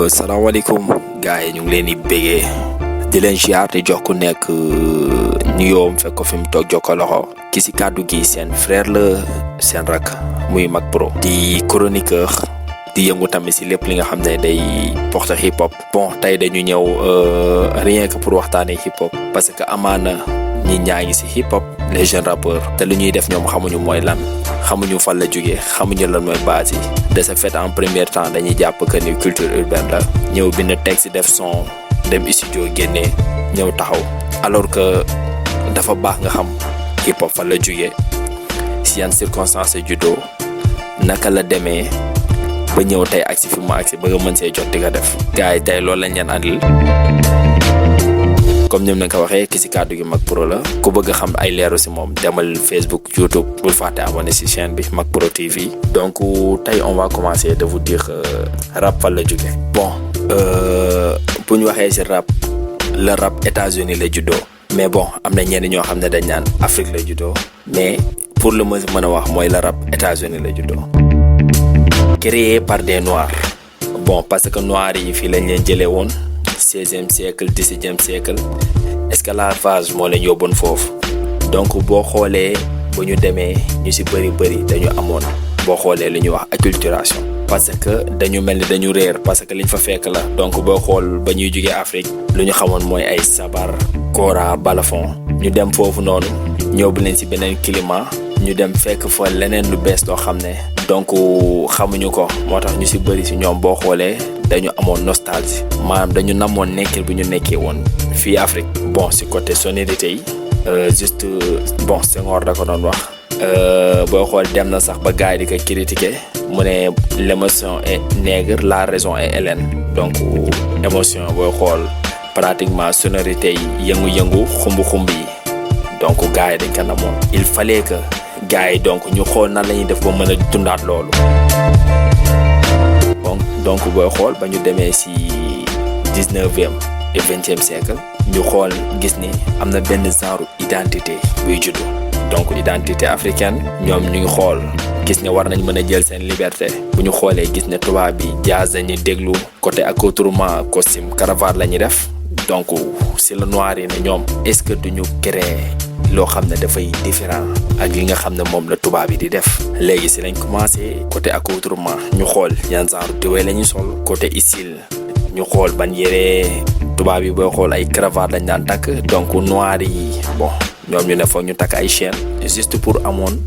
salaamaaleykum gars yi ñu ngi leen di bégee di leen ziar di jox ku nekk nuyoom fekk ko fi mu toog jox ko loxo ki si kàddu gi seen frère la seen rak muy Mac Pro di chroniqueur di yëngu tamit si lépp li nga xam ne day porte hip hop. Bon tey dañu ñëw rien que pour waxtaanee hip hop parce que amaana ñi ñaa ngi si hip hop les jeunes rappeurs te lu ñuy def ñoom xamuñu mooy lan xamuñu fan la jógee xamuñu lan mooy base yi de ce fait en premier temps dañuy jàpp que ni culture urbaine la ñëw bind texte def son dem studio génnee ñëw taxaw alors que dafa baax nga xam hip hop fan la jógee si yan circonstances juddoo naka la demee ba ñëw tey agsi fi mu agsi ba nga mën see jot di nga def. gars yi tey loolu lañ leen andil comme ni ma ko waxee ki si kàddu gi Mac Pro la ku bëgg a xam ay leeru si moom demal Facebook YouTube bul fàtte abonné si chaîne bi Mac Pro TV. donc tey on va commencer de vous dire rap fan la jóge. bon bu ñu waxee si rap le rap États-Unis la juddoo mais bon am na ñenn ñoo xam ne dañ naan Afrique la juddoo mais pour le mën a wax mooy le rap États-Unis la juddoo. créé par des noirs bon parce que noirs yi fii lañ leen jëlee woon 16e siècle 17e siècle esclavage moo leen yóbboon foofu donc boo xoolee bu ñu demee ñu si bëri dañu amoon boo xoolee lu ñuy wax acculturation parce que dañu mel ni dañu réer parce que liñ fa fekk la donc boo xool ba ñuy jugee Afrique lu ñu xamoon mooy ay sabar kora balafon ñu dem foofu noonu ñëw bu leen si beneen climat ñu dem fekk fa leneen lu bees loo xam ne donc xamuñu ko moo tax ñu si bëri si ñoom boo xoolee dañu amoon nostalgie maanaam dañu namoon nekkil bu ñu nekkee woon fii Afrique. bon si côté sonorité yi juste bon Senghor da ko doon wax boo xool dem na sax ba gars yi di ko critiquer mu ne l'émotion est nègre la raison est hellène donc émotion booy xool pratiquement sonorité yi yëngu-yëngu xumb-xumb yi donc gars yi dañ ko namoon il fallait que gars yi donc ñu xool nan la ñuy def ba mën a dundaat loolu. donc booy xool ba ñu demee si 19e et 20e siècle ñu xool gis ni am na benn genre identité buy juddu donc identité africaine ñoom ñu ngi xool gis ne war nañ mën a jël seen liberté bu ñu xoolee gis ne tubaab bi jazz lañuy déglu côté accoutrement costume cravate la ñuy def donc si le noir yi ne ñoom est-ce que duñu créer loo xam ne dafay différent ak li nga xam ne moom la tubaab yi di def. léegi si lañ commencé côté accoutrement ñu xool yan genre diwee la ñuy sol côté style ñu xool ban yére tubaab yi booy xool ay cravate lañ daan takk donc noir yi bon ñoom ñu ne foog ñu takk ay chaîne juste pour amoon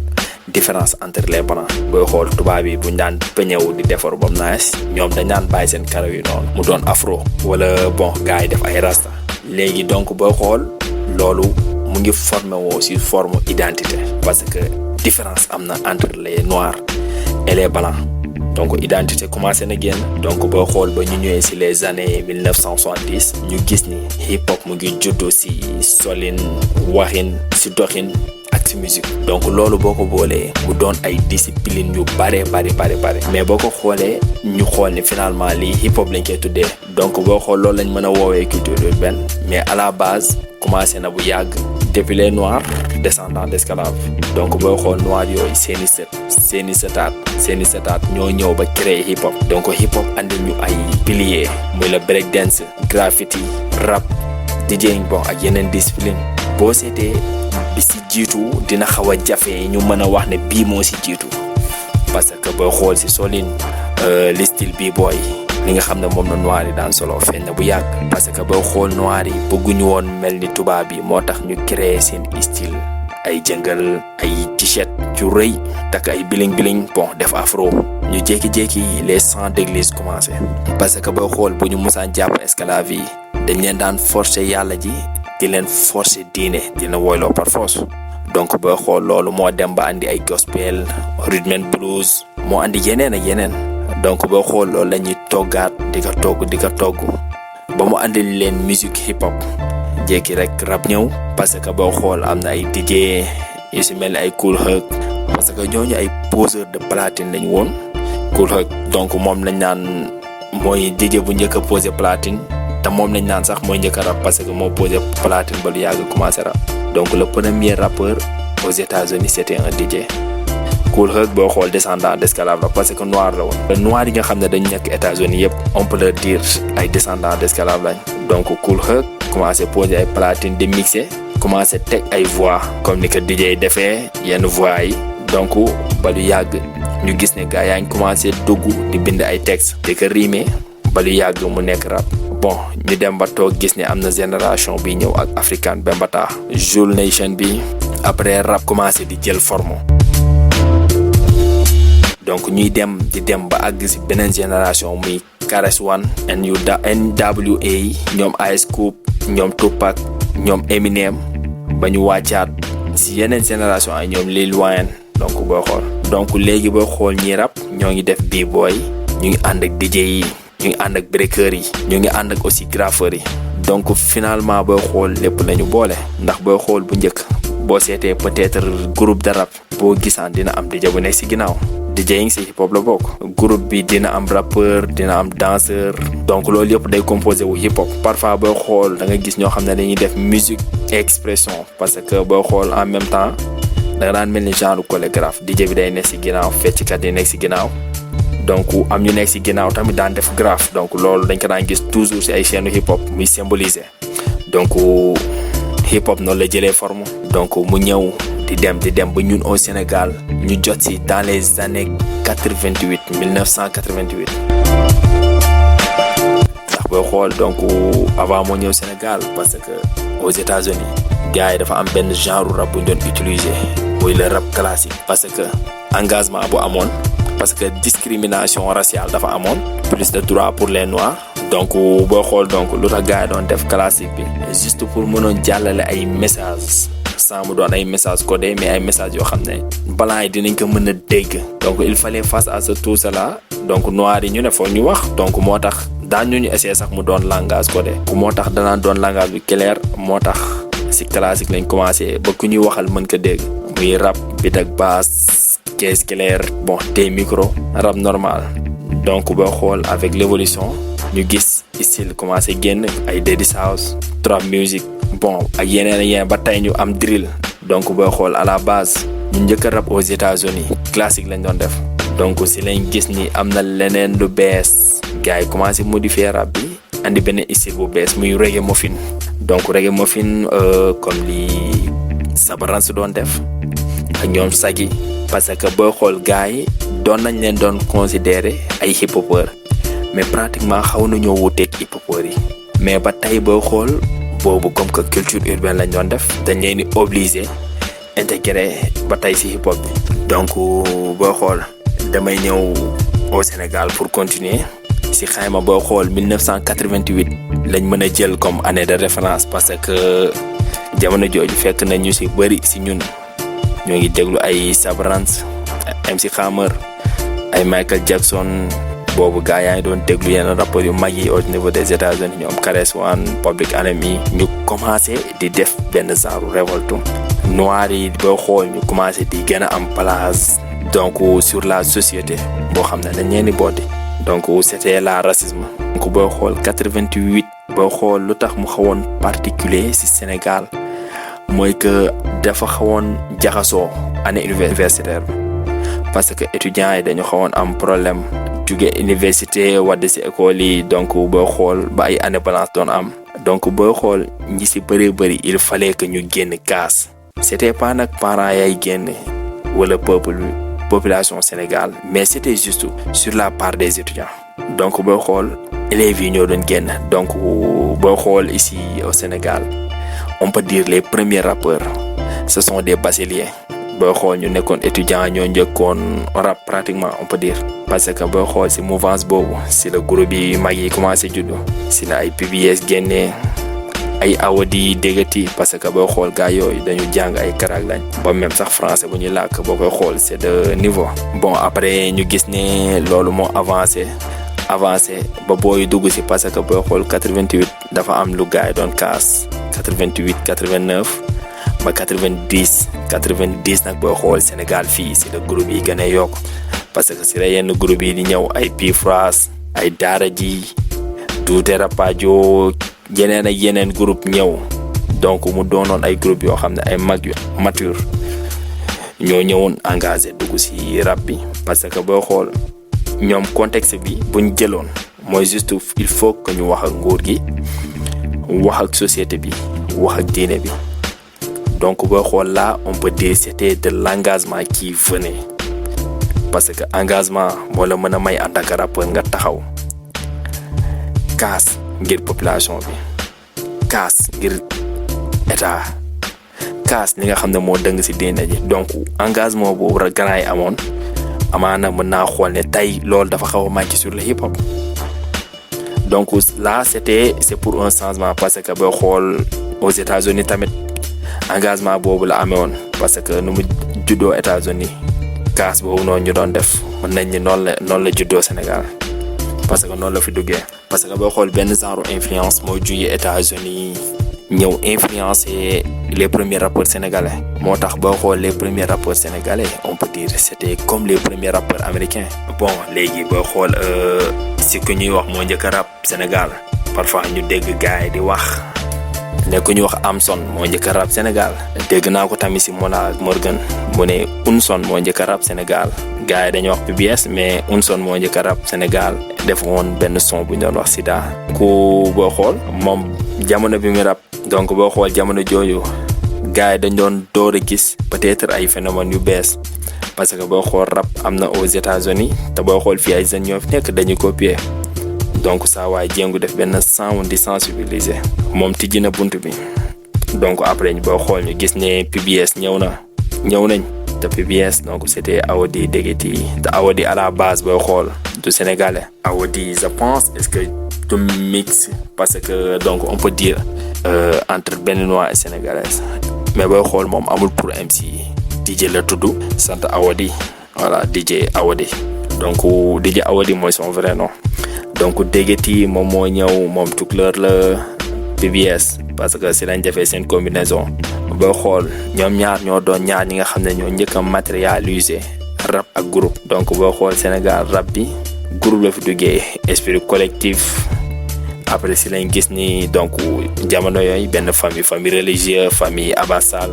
différence entre les blancs booy xool tubaab yi buñ daan peñewu di defar ba mu nice ñoom dañ daan bàyyi seen karaw yi noonu mu doon afro wala bon gars yi def ay rasta. léegi donc booy xool loolu mu ngi formé woo ci forme identité parce que différence am na entre les noirs et les blancs donc identité commencé na génn. donc boo xool ba ñu ñëwee ci les années 1970 ñu gis ni hip hop mu ngi juddoo ci solin waxin ci doxin ak ci musique donc loolu boo ko boolee mu doon ay discipline yu bare mais boo ko xoolee ñu xool ni finalement lii hip hop lañ koy tuddee donc boo xool loolu lañ mën a woowee culture urbaine mais à la base commencé na bu yàgg depuis les noirs descendants d'esclaves donc booy xool noirs yooyu seeni setaat ñoo ñëw ba créer hip hop donc hip hop andi ñu ay piliers muy le break dance graffiti rap DJing bon ak yeneen discipline boo seetee bi si jiitu dina xaw a jafe ñu mën a wax ne bii moo si jiitu parce que booy xool si solin le style b-boy li nga xam ne moom la noir yi daan solo feeñ na bu yàgg parce que boo xool noir yi bëgguñu woon mel ni tubaab yi moo tax ñu créer seen style ay jëngal ay t-shirt yu rëy takk ay biling bon def afro ñu jékki-jékki les chants d'église commencé parce que boo xool bu ñu musaan jàpp esclave yi dañ leen daan forcer yàlla ji di leen forcer diine dina woyloo par force donc boo xool loolu moo dem ba andi ay gospel rhythm and blues moo andi yeneen ak yeneen donc boo xool loolu la ñuy toggaat di ko togg ba mu andil leen musique hip hop jékki rek rap ñëw parce que boo xool am na ay DJ yu si mel ni ay Kool Herc parce que ñooñu ay poseur de platine lañ woon. Kool Herc donc moom lañ naan mooy DJ bu njëkk a posé platine te moom lañ naan sax mooy njëkk a rap parce que moo posé platine ba lu yàgg commencé rap. Donc le premier rappeur aux États-Unis c'était un DJ. Kool Herc boo xool descendant d'esclave la parce que noir la woon. Noir yi nga xam ne dañu nekk États-Unis yëpp on peut leur dire ay descendants d'esclave lañ. Donc Kool Herc commencé poser ay platine di mixer commencé teg ay voix comme ni ko DJ defee yenn voix yi donc ba lu yàgg ñu gis ne gars yaa ngi commencé dugg di bind ay textes di ko rimer ba lu yàgg mu nekk rap. Bon ñu dem ba toog gis ne am na génération bi ñëw ak African Bambaataa Jul Nation bi après rap commencé di jël forme donc ñuy dem di dem ba àgg si beneen génération muy KRS-One NWA ñoom Ice Cube ñoom Tupac ñoom Eminem ba ñu wàccaat si yeneen génération ay ñoom Lil Wayne donc boo xool donc léegi boo xool ñi rap ñoo ngi def b-boy ñu ngi ànd ak DJ yi ñu ngi ànd ak breaker yi ñu ngi ànd ak aussi graffeur yi donc finalement booy xool lépp lañu boole ndax booy xool bu njëkk boo seetee peut-être groupe de rap boo gisaan dina am DJ bu nekk si ginnaaw DJing si hip hop la bokk groupe bi dina am rappeur dina am danseur donc loolu yëpp day composé wu hip hop parfois booy xool da nga gis ñoo xam ne dañuy def musique expression parce que booy xool en même temps da nga daan mel ni genre chorégraphe DJ bi day nekk si ginnaaw fecckat yi nekk si ginnaaw donc am ñu nekk si ginnaaw tamit daan def graphe donc loolu dañ ko daan gis toujours si ay chaîne hip hop muy symboliser donc hip hop noonu la jëlee forme donc mu ñëw di dem ba ñun au Sénégal ñu jot si dans les années 1988 ndax booy xool donc avant moo ñëw Sénégal parce que aux États-Unis gars yi dafa am benn genre rap bu ñu doon utiliser muy le rap classique parce que engagement bu amoon parce que discrimination raciale dafa amoon plus de droits pour les noirs donc boo xool donc lu tax gars yi doon def classique bi juste pour mënoon jàllale ay messages sans mu doon ay messages codés mais ay messages yoo xam ne blanc yi dinañ ko mën a dégg donc il fallait face à tout cela donc noirs yi ñu ne foog ñu wax donc moo tax daan ñu essayer sax mu doon langage codé moo tax danaan doon langage bi clair moo tax si classique lañ commencé ba ku ñuy waxal mën ko dégg muy rap beat ak basse caisse claire bon des micro rap normal donc boo xool avec l'évolution ñu gis style commencé génn ay Daddy House trap music bon ak yeneen ba tey ñu am drill donc boo xool à la base ñu njëkk a rap aux États-Unis classique lañ doon def donc si lañ gis ni am na leneen lu bees gars yi commencé modifier rap bi andi beneen style bu bees muy reggae muffin donc reggae muffin comme li Sabarans doon def ak ñoom Sagi parce que boo xool gars yi doon nañ leen doon considérer ay hip hopeur mais pratiquement xaw nañoo wuteeg hip hopeur yi mais ba tey boo xool boobu comme que culture urbaine lañ doon def dañ leen di obligé intégré ba tey si hip hop bi donc boo xool damay ñëw au Sénégal pour continuer si xayma boo xool 1988 lañ mën a jël comme année de référence parce que jamono jooju fekk na ñu si bëri si ñun ñoo ngi déglu ay Sabarans MC Hammer ay Michael Jackson boobu gars yaa ngi doon déglu yenn rappeurs yu mag yi au niveau des États-Unis ñoom KRS-One Public Enemy ñu commencé di def benn genre révolte noir yi boo xool ñu commencé di gën a am place donc sur la société boo xam ne dañ leen di booti donc c'était la racisme donc boo xool 88 boo xool lu tax mu xawoon particulier ci Sénégal mooy que dafa xawoon jaxasoo année universitaire bi parce que étudiants yi dañu xawoon am problème jóge université wadde ci école yi donc boo xool ba ay année balance doon am donc boo xool ñi ci bëri il fallait que ñu génn kaas c'était pas nag parents yaay génn wala population Sénégal mais c'était juste sur la part des étudiants donc boo xool élèves yi ñoo doon génn donc boo xool ici au Sénégal on peut dire les premiers rappeurs ce sont des bacheliers boo xool ñu nekkoon étudiants ñoo njëkkoon rap pratiquement on peut dire parce que boo xool ci mouvance boobu ci la groupe yi mag yi commencé juddu ci la ay PBS génnee ay awadi déggati parce que boo xool gars yooyu dañu jàng ay karak lañ ba même sax français bu ñuy làkk boo koy xool c'est de niveau bon après ñu gis ne loolu moo avancé avancé ba booy dugg si parce que booy xool 88 dafa am lu gaay doon kaas 88 89 ba 90 nag booy xool Sénégal fii si la groupe yi gën a yokk parce que si la yenn groupe yi di ñëw ay Pifras ay Daara J Tuute Rapadio yeneen ak yeneen groupe ñëw donc mu doonoon ay groupe yoo xam ne ay mag yu mature ñoo ñëwoon engagé dugg si rap bi parce que booy xool ñoom contexte bi buñ jëloon mooy juste il faut que ñu wax ak nguur gi wax ak société bi wax ak diine bi donc booy xool là on peut dire c'était de l'engagement qui venait parce que engagement moo la mën a may en tant que rappeur nga taxaw kaas ngir population bi kaas ngir état kaas li nga xam ne moo dëng si diine ji donc engagement boobu rek ganaay amoon amaana mën naa xool ne tey loolu dafa xaw a manqué sur le hip hop donc là c'est pour un changement parce que booy xool aux États-Unis tamit engagement boobu la amee woon parce que nu mu juddoo États-Unis kaas boobu noonu ñu doon def mën nañ ni noonu la juddoo Sénégal parce que noonu la fi duggee parce que booy xool benn genre influence moo jugee États-Unis ñëw influencer les premiers rappeurs sénégalais moo tax boo xool les premiers rappeurs sénégalais on peut dire c'était comme les premiers rappeurs américains bon léegi boo xool si ku ñuy wax moo njëkk a rap Sénégal parfois ñu dégg gars yi di wax ne ku ñuy wax Amson moo njëkk a rap Sénégal dégg naa ko tamit si Mona ak Morgan mu ne Unson moo njëkk a rap Sénégal gars yi dañuy wax PBS mais Unson moo njëkk a rap Sénégal def woon benn son bu ñu doon wax Sida ku boo xool moom jamono bi mu rap donc boo xool jamono jooju gars yi dañ doon door a gis peut-être ay phénomènes yu bees parce que boo xool rap am na aux États-Unis te boo xool fii ay jeunes ñoo fi nekk dañuy copier donc saa waay jéngu def benn sound di sensibiliser moom tijji na bunt bi donc après boo xool ñu gis ne PBS ñëw nañ te PBS donc c'était Awadi Degeti te Awadi à la base boo xool du sénégalais Awadi je pense est-ce que du mix parce que donc on peut dire entre béninois et sénégalais mais booy xool moom amul pour MC DJ la tudd sant Awadi voilà DJ Awadi donc DJ Awadi mooy son vrai nom donc Degeti moom moo ñëw moom tukulóor la PBS parce que si lañ defee seen combinaison booy xool ñoom ñaar ñoo doon ñaar ñi nga xam ne ñoo njëkk a matérialiser rap ak groupe donc booy xool Sénégal rap bi groupe la fi duggee esprit collectif après si lañ gis ni donc jamono yooyu benn famille religieuse famille Abassal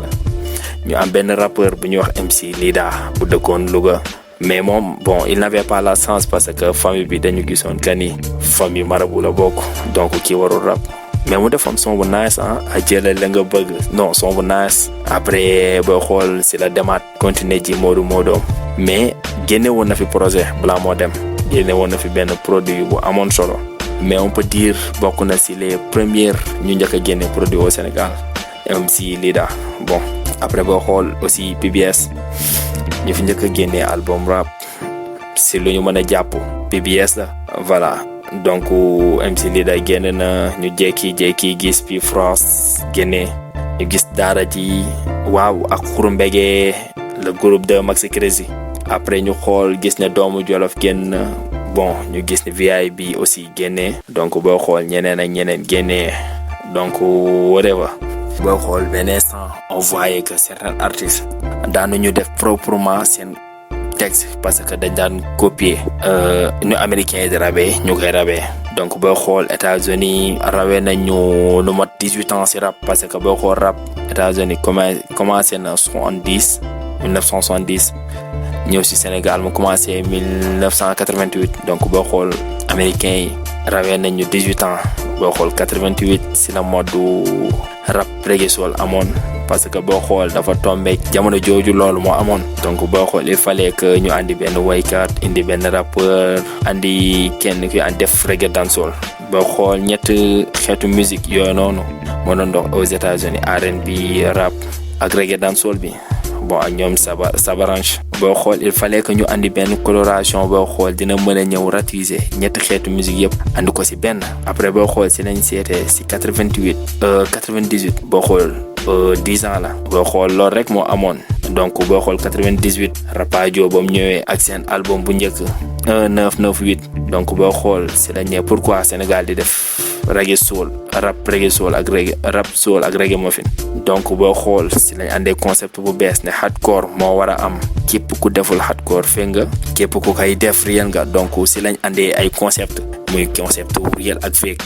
ñu am benn rappeur bu ñuy wax MC Lida bu dëkkoon Louga mais moom bon il n'avait pas la chance parce que famille bi dañu gisoon que ni famille marabu la bokk donc kii warul rap mais mu defoon son bu nice a jëlal la nga bëgg non son bu nice après booy xool si la demaat continuer ji Moodu mais génne woon na fi projet balaa moo dem génne woon na fi benn produit bu amoon solo mais on peut dire bokk na si les premières ñu njëkk a génne produit au Sénégal MC Lida bon après boo xool aussi PBS ñu fi njëkk a génne album rap si lu ñu mën a jàpp PBS la voilà donc MC Lida génn na ñu jékki gis Pifras génne ñu gis Daara J waaw ak Xurumbege le groupe de Maxi Crazy après ñu xool gis ne Doomu Jolof génn bon ñu gis ne VIB aussi génne donc boo xool ñeneen ak ñeneen génne donc whatever boo xool benn instant on voyait que certains artistes daanuñu def proprement seen texte parce que dañ daan copier ñu américains yi di rabee ñu koy rabee donc boo xool États-Unis rawee nañu lu mat 18 ans si rap parce que boo xool rap États-Unis commencé na 1970 ñëw si Sénégal mu commencé 1988 donc boo xool américains yi rawee nañu 18 ans boo xool 88 si la mode rap reggae soul amoon parce que boo xool dafa tombé jamono jooju loolu moo amoon donc boo xool il fallait que ñu andi benn waykat indi benn rappeur andi kenn ki andi def reggae dancehall boo xool ñett xeetu musique yooyu noonu moo doon dox aux États-Unis R&B rap ak reggae dancehall bi bon ak ñoom sabaranche boo xool il fallait que ñu andi benn coloration boo xool dina mën a ñëw ratiser ñetti xeetu musique yëpp andi ko si benn après boo xool si lañ seetee si 98 boo xool 10 ans la boo xool loolu rek moo amoon donc boo xool 98 Rapadio ba mu ñëwee ak seen album bu njëkk 1998 donc boo xool si lañ ne pourquoi Sénégal di def reggae soul rap soul ak reggae muffin donc boo xool si lañ àndee concept bu bees ne hardcore moo war a am képp ku deful hardcore fekk nga képp ku koy def réel nga donc si lañ àndee ay concept muy concept réel ak fake.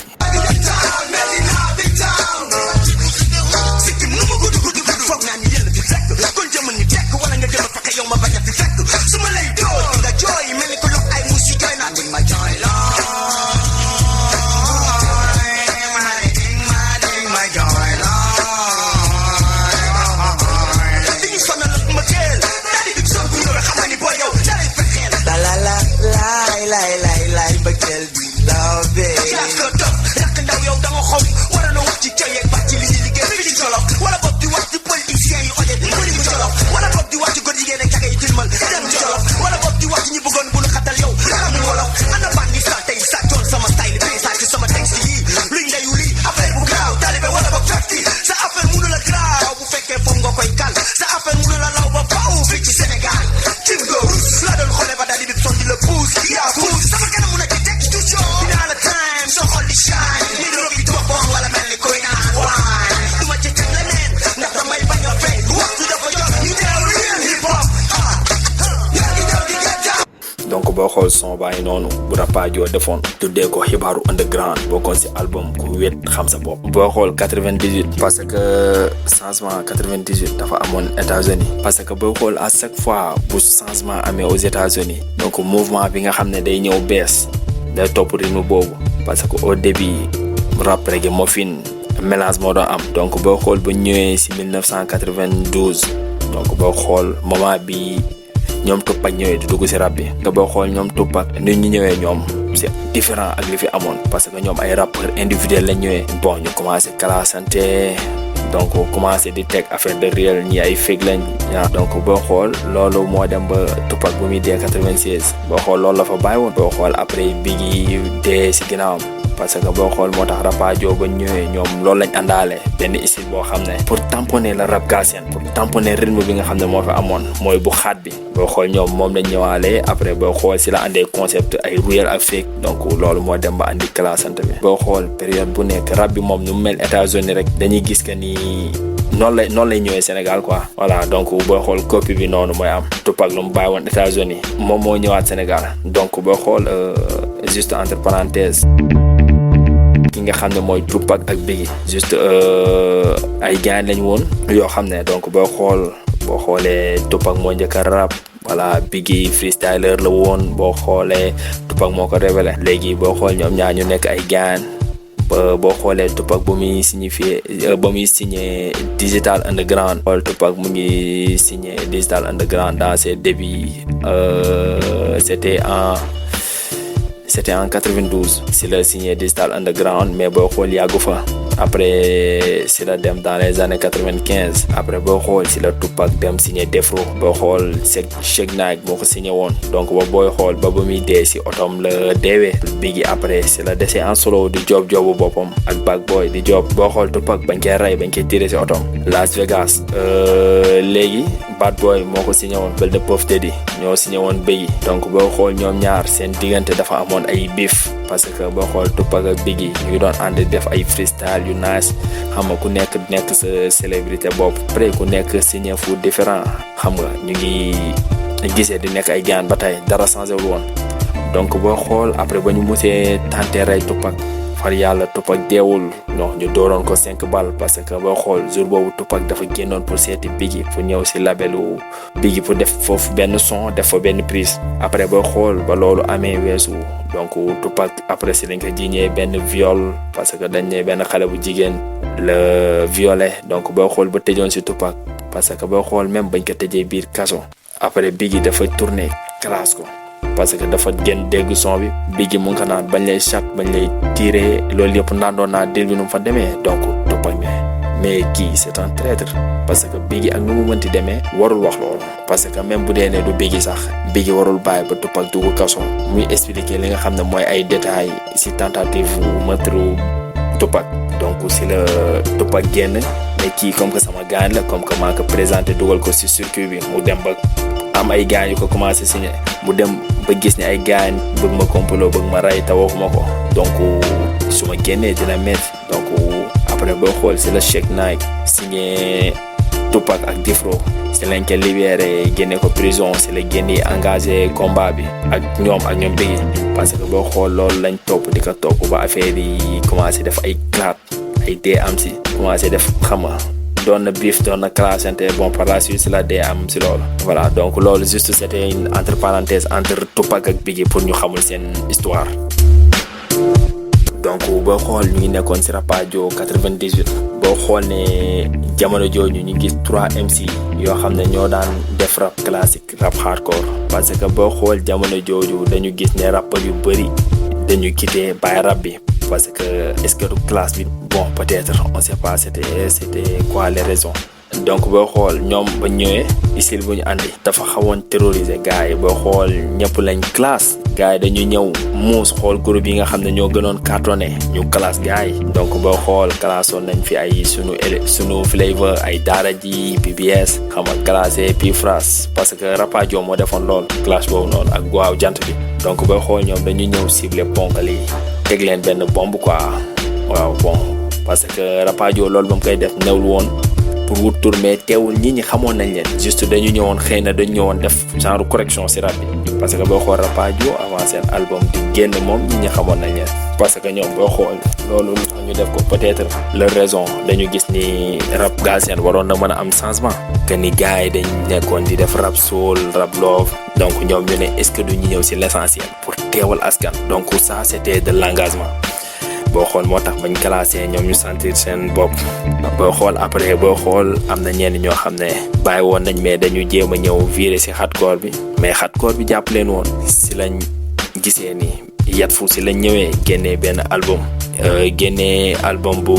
donc boo xool son bàyyi noonu bu Rapadio defoon tuddee ko xibaaru underground bokkoon si album ku wet xam sa bopp. boo xool 98 parce que changement 98 dafa amoon États-Unis parce que boo xool à chaque fois bu changement amee aux États-Unis donc mouvement bi nga xam ne day ñëw bees day topp rythme boobu parce que au début rap reggae muffin mélange moo doon am donc boo xool bu ñëwee si 1992 donc boo xool moment bi ñoom Tupac ñëwee di dugg si rap bi nga boo xool ñoom Tupac nit ñi ñëwee ñoom c'est différent ak li fi amoon parce que ñoom ay rappeurs individuels lañ ñëwee bon ñu commencé classante donc commencé di teg affaire de réel ñi ay fake lañ donc boo xool loolu moo dem ba Tupac bu muy dee 96 boo xool loolu la fa bàyyi woon boo xool après Biggie dee si ginnaawam parce que boo xool moo tax Rapadio ba ñëwee ñoom loolu lañ àndaale benn style boo xam ne pour tamponner la rap galsen pour tamponner rythme bi nga xam ne moo fi amoon mooy bu xaat bi boo xool ñoom moom lañ ñëwaale après boo xool si la andee concept ay real ak fake donc loolu moo dem ba andi classante bi boo xool période bu nekk rap bi moom nu mu mel États-Unis rek dañuy gis que ni noonu lay ñëwee Sénégal quoi voilà donc boo xool copie bi noonu mooy am Tupac lu mu bàyyi woon États-Unis moom moo ñëwaat Sénégal donc boo xool juste entre parenthèses ki nga xam ne mooy Tupac ak Biggie juste ay gaañ lañ woon yoo xam ne donc boo xoolee Tupac moo njëkk a rap voilà Biggie freestyler la woon boo xoolee Tupac moo ko révélé léegi boo xool ñoom ñaar ñu nekk ay gaañ ba boo xoolee Tupac ba muy signé Digital Underground xool Tupac mu ngi signé Digital Underground dans ses débuts c'était en 92 si la signé Digital Underground mais boo xool yàggu fa après si la dem dans les années 95 après boo xool si la Tupac dem signé Defro boo xool Cheikh Nag moo ko signé woon donc booy xool ba muy dee si otom la deewee Biggie après si la desee en solo di jobu boppam ak Bad Boy di job boo xool Tupac bañ koy rey bañ koy tiré si otom Las Vegas léegi Bad Boy moo ko signé woon Bel de Puff Daddy ñoo signé woon Biggie donc boo xool ñoom ñaar seen diggante dafa amoon ay bif parce que boo xool Tupac ak Biggie ñu ngi doon ànd def ay freestyle yu nice xam nga ku nekk sa célébrité bopp après ku nekk signé fu différent xam nga ñu ngi gisee di nekk ay gaan ba tey dara changé wul woon donc boo xool après ba ñu musee tenté rey Tupac far yàlla Tupac deewul non ñu dooroon ko 5 balles parce que boo xool jour boobu Tupac dafa génnoon pour seeti Biggie pour ñëw si labelu Biggie pour def foofu benn son def fa benn prise après boo xool ba loolu amee weesu donc Tupac après si lañ ko jiiñee benn viol parce que dañ ne benn xale bu jigéen la violé donc boo xool ba tëjoon si Tupac parce que boo xool même bañ ko tëjee biir kaso après Biggie dafa tourné classe ko parce que dafa gën dégg son bi Biggie mu ngi ko naan bañ lay chat bañ lay tiré loolu yëpp nandoon naa dégg nu mu fa demee donc Tupac mais kii c'est un traître parce que Biggie ak nu mu mënti demee warul wax loolu parce que même bu dee ne du Biggie sax Biggie warul bàyyi ba Tupac dugg kaso muy expliquer li nga xam ne mooy ay détails si tentative meurtre Tupac donc si la Tupac génn mais kii comme que sama gaañ la comme que maa ko présenté dugal ko si circuit bi mu dem ba am ay gars yu ko commencé signé mu dem ba gis ne ay gars bëgg ma complot bëgg ma rey te waxuma ko donc su ma génnee dina métti donc après boo xool si la Cheikh Nike signé Tupac ak Difro si lañ ko libéré génne ko prison si la génnee engagé combat bi ak ñoom Biggie parce que boo xool loolu lañ topp di ko topp ba affaire yi commencé def ay claat ay dee am si commencé def xama doon na biif doon na clashante bon par la suite si la dee am si loolu voilà donc loolu juste c'était une entre parenthèse entre Tupac ak Biggie pour ñu xamul seen histoire. donc boo xool ñu ngi nekkoon si Rapadio 98 boo xool ne jamono jooju ñu gis 3 MC yoo xam ne ñoo daan def rap classique rap hardcore parce que boo xool jamono jooju dañu gis ne rappeur yu bëri dañu quitté bàyyi rap bi parce que est-ce que du classe bi bon peut-être on sait pas c'était quoi les raisons. donc boo xool ñoom ba ñëwee isil bu ñu andi dafa xawoon terroriser gars yi boo xool ñëpp lañ classe gars yi dañu ñëw muus xool groupe yi nga xam ne ñoo gënoon cartonné ñu classe gars yi donc boo xool classoon nañ fi ay sunu flavor ay Daara J PBS xam nga classé Pifras parce que Rapadio moo defoon lool classe boobu noonu ak waaw jant bi donc boo xool ñoom dañu ñëw ciblé ponkal yi teg leen benn bombe quoi waaw bon parce que Rapadio loolu ba mu koy def newul woon pour wut tour mais teewul nit ñi xamoon nañ leen juste dañu ñëwoon xëy na dañu ñëwoon def genre correction si rap bi parce que boo xool Rapadio avant seen album di génn moom nit ñi xamoon nañ leen parce que ñoom boo xool loolu lu tax ñu def ko peut-être leur raison dañu gis ni rap Galsen waroon na mën a am changement que ni gars yi dañ nekkoon di def rap soul rap love donc ñoom ñu ne est-ce que duñu ñëw si l'essentiel pour teewal askan donc ça c'était de l'engagement boo xool moo tax bañ classé ñoom ñu sentir seen bopp boo xool après boo xool am na ñenn ñoo xam ne bàyyi woon nañ mais dañu jéem a ñëw viré si hardcore bi mais hardcore bi jàpp leen woon si lañ gisee ni Yat Fou si lañ ñëwee génnee benn album bu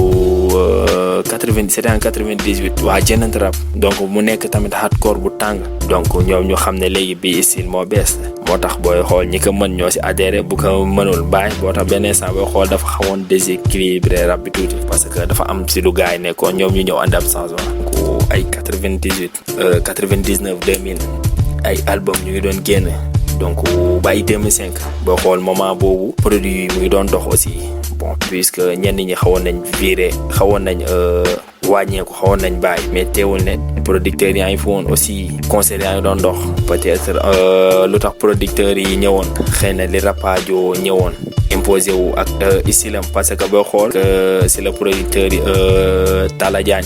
80 c'était en 98 waa Jennant Rap donc mu nekk tamit hardcore bu tàng donc ñoom ñu xam ne léegi bii style moo bees moo tax booy xool ñi ko mën ñoo si adhéré bu ko mënul bàyyi boo tax benn instant booy xool dafa xawoon déséquilibré rap bi tuuti parce que dafa am si lu gars yi nekkoon ñoom ñu ñëw ànd ab changement ku ay 98 99 2000 ay album ñu ngi doon génn donc bàyyi 2005 boo xool moment boobu produit yi mu ngi doon dox aussi bon puisque ñenn ñi xawoon nañ viré xawoon nañ wàññeeku xawoon nañ bàyyi mais teewul ne producteurs yaa ngi fi woon aussi concert yaa ngi doon dox peut-être lu tax producteurs yi ñëwoon xëy na li Rapadio ñëwoon imposé wu ak istilam parce que boo xool c'est le producteur yi Talla Diagne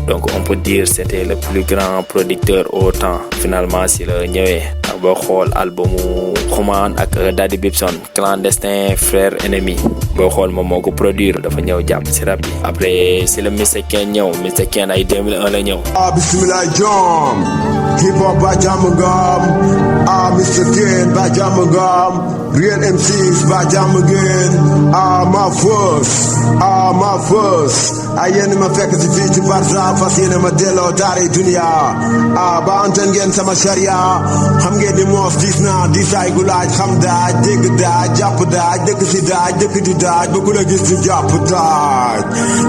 donc on peut dire c'était le plus grand producteur au temps finalement si la ñëwee ak boo xool albumu Xuman ak Daddy Bibson clandestin frère ennemi boo xool moom moo ko produire dafa ñëw jàpp si rap bi après si la Mr Ken ñëw Mr Ken ay 2001 la ñëw bismillah jom hip hop ba jàmm ngam Mr Ken ba jàmm ngam real MCs ba jàmm ngeen my first ay yéen ma fekk si fii ci Barza fas yéene ma delloo daari dunia ba antan ngeen sama sharia xam ngeen ni moos diis naa diisaay gu laaj xam daaj dégg daaj jàpp daaj dëkk si daaj dëkk di daaj ba ku la gis di jàpp daaj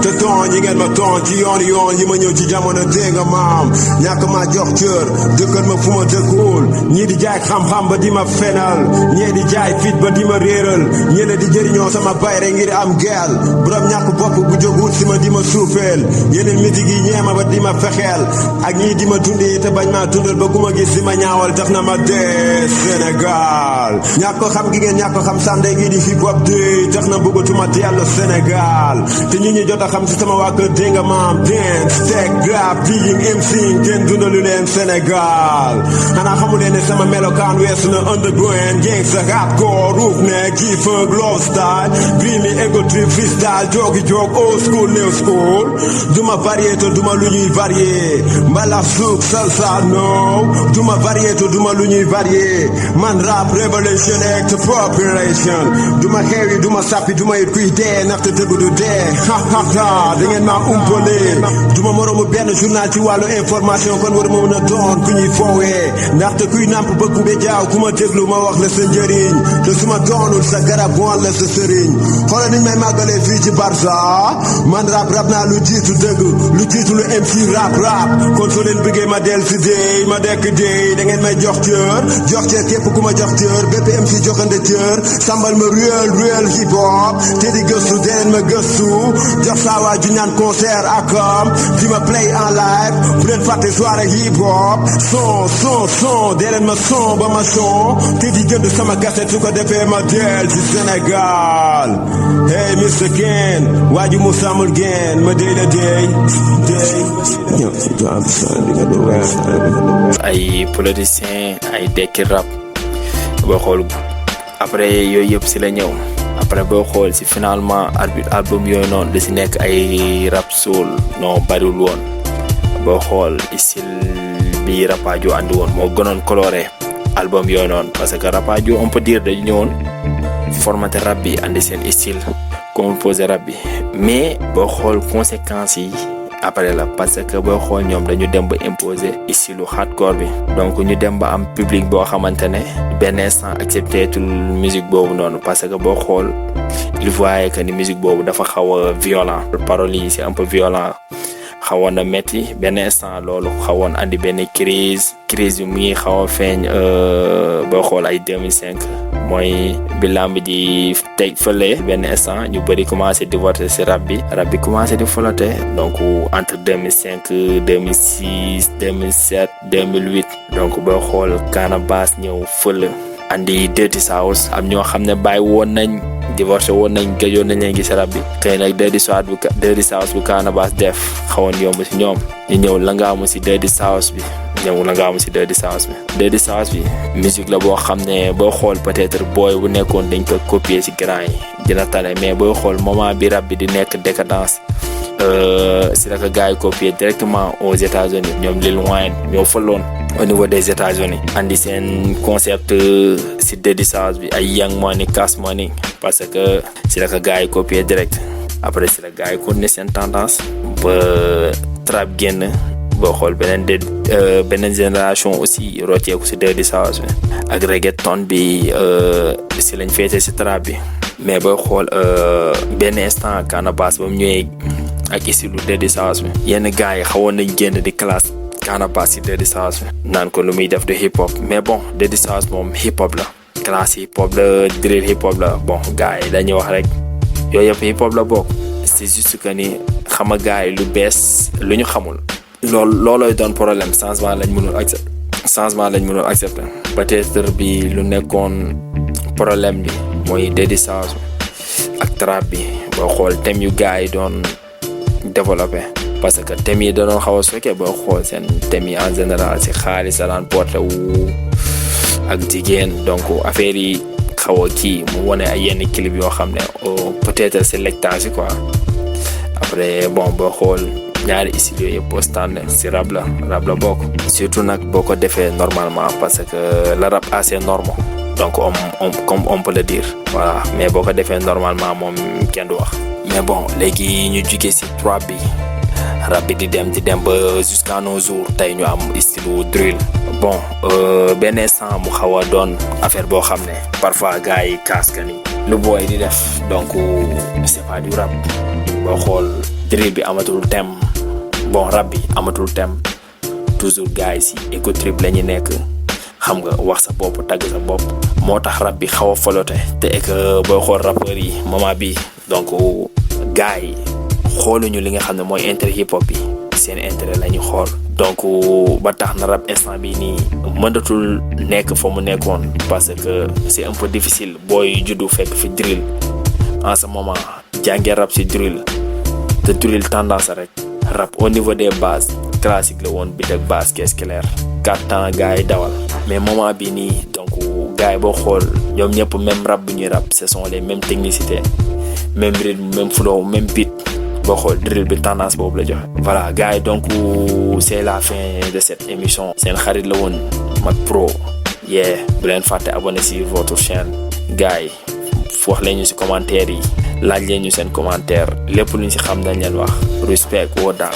te ton yi ngeen ma ton ci yoon yi ma ñëw ci jamono dégg nga maam ñàkk ma jox cër dëkkal ma fu ma dëkkul ñii di jaay xam-xam ba di ma fenal ñii di jaay fit ba di ma réeral ñële di jëriñoo sama bayre ngir am gel borom ñàkk bopp bu jógul si ma di ma suufeel yeneen miti gi ñeema ba di ma fexeel ak ñii di ma dundee te bañ maa dundal ba ku ma gis di ma ñaawal tax na ma dee Sénégal ñàkk ko xam gi ngeen ñàkk ko xam sànde gi di hip hop de tax na bëggatuma dellu Sénégal te ñi ñi jot a xam si sama waa kër dégg nga maam dance tech rap digging MC kenn dundalu leen Sénégal xanaa xamu leen ne sama melokaan weesu na underground gangsta hardcore roof ne kii funk love style bii mi ego trip freestyle joogi joog old school new school duma variété duma lu ñuy varié mbala souk salsa no duma variété duma lu ñuy varié man rap révolution act population duma xeewi duma sàppi duma it kuy dee ndaxte dëgg du dee ha ha ha da ngeen maa umpale duma moroomu benn journal ci wàllu information kon war ma mën a doon ku ñuy foowee ndaxte kuy nàmp bëgg be jaaw ku ma déglu ma wax la sa njëriñ te su ma doonul sa garab woon la sa sëriñ xoolal niñ may màggalee fii ci Barça man rap naa lu jiitu dëgg lu jiitu lu MC rap kon soo leen bëggee ma del si déy ma dekk déy da ngeen may jox cër képp ku ma jox cër bépp MC joxande cër sambal ma real hip hop te di gëstu deneen ma gëstu jox saa waa ju ñaan concert ak di ma play en live bu leen fàtte soirée hip hop son deneen ma son ba ma son te di jënd sama cassette su ko defee ma del ci Sénégal hey Mr Ken waa ju mu samul gen ma déy la déy ay politiciens ay dekki rap boo xool après yooyu yëpp si la ñëw après boo xool si finalement album yooyu noonu da si nekk ay rap soul non bariwul woon boo xool style bi Rapadio andi woon moo gënoon coloré album yooyu noonu parce que Rapadio on peut dire dañu ñëwoon formaté rap bi andi seen style composé rap bi mais boo xool conséquences yi après la parce que boo xool ñoom dañu dem ba imposer style hardcore bi donc ñu dem ba am public boo xamante ne benn instant accepté tul musique boobu noonu parce que boo xool il voyait que ni musique boobu dafa xaw a violent paroles yi c'est un peu violent xawoon na metti benn instant loolu xawoon andi benn crise yu muy xaw a feeñ boo xool ay 2005 mooy bi lamb di teg fële benn instant ñu bëri commencé di voter ci rap bi commencé di flotter donc entre 2005 2006 2007 2008 donc boo xool Canabasse ñëw fële andi Dirty South am ñoo xam ne bàyyi woon nañ divorcé woon nañ gëjoon nañ leen gis rap bi xëy nag Dirty South bu Canabasse def xawoon yomb ci ñoom ñu ñëw la nga amu ci Dirty South bi Dirty South bi musique la boo xam ne boo xool peut-être booy bu nekkoon dañ ko copier ci grand yi dina tane mais booy xool moment bi rap bi di nekk décadence si la ko gars yi copier directement aux États-Unis ñoom Lil Wayne ñoo faloon au niveau des États-Unis andi seen concept si Dirty South bi ay Young Money Cash Money parce que si la ko gars yi copier direct après si la gars yi continuer seen tendance ba trap génn boo xool beneen génération aussi rocceeku si Dirty South bi ak reggaeton bi si lañ féete si trap bi mais boo xool benn instant Canabasse ba mu ñëwee ak style Dirty South bi yenn gars yi xawoon nañ génn di classe Canabasse si Dirty South bi naan ko lu muy def de hip hop mais bon Dirty South moom hip hop la classe hip hop la drill hip hop la bon gars yi dañuy wax rek yooyu yëpp hip hop la bokk c'est juste que ni xama gars yi lu bees lu ñu xamul loolooy doon problème changement lañ mënul accepter peut-être bi lu nekkoon problème bi mooy Dirty South ak trap bi boo xool thème yu gars yi doon développé parce que thème yi doon xaw a sookee boo xool seen thème yi en général si xaalis la daan porté wu ak jigéen donc affaire yi xaw a kii mu wane ay yenn clip yoo xam ne peut-être c'est lectage quoi après bon boo xool ñaari style yooyu yëpp standard si rap la bokk surtout nag boo ko defee normalement parce que le rap a ses normes donc comme on peut le dire voilà mais boo ko defee normalement moom kenn du wax mais bon léegi ñu jugee si trap bi rap bi di dem ba jusqu'à nos jours tey ñu am style drill bon benn instant mu xaw a doon affaire boo xam ne parfois gars yi kaas ka ni lu booy di def donc c'est pas du rap boo xool drill bi amatul thème bon rap bi amatul thème toujours gars yi si éco trip la ñu nekk xam nga wax sa bopp tagg sa bopp moo tax rap bi xaw a folote te ek booy xool rappeurs yi moment bi donc gars yi xooluñu li nga xam ne mooy intérêt hip hop bi seen intérêt la ñu xool donc ba tax na rap instant bi nii mënatul nekk fa mu nekkoon parce que c'est un peu difficile booy juddu fekk fi drill en ce moment jàngee rap si drill te drill tendance rek rap au niveau des bases classique la woon beat ak basse caisse claire 4 temps gars yi dawal mais moment bi nii donc gars yi boo xool ñoom ñëpp même rap bu ñuy rap ce sont les mêmes technicités même rythme même flow même beat boo xool drill bi tendance boobu la joxe voilà gars yi donc c'est la fin de cette émission seen xarit la woon Mac Pro bu leen fàtte abonné sur votre chaîne gars yi wax leen ñu si commentaire yi laaj leen ñu seen commentaire lépp luñ si xam dañ leen wax respect woo daal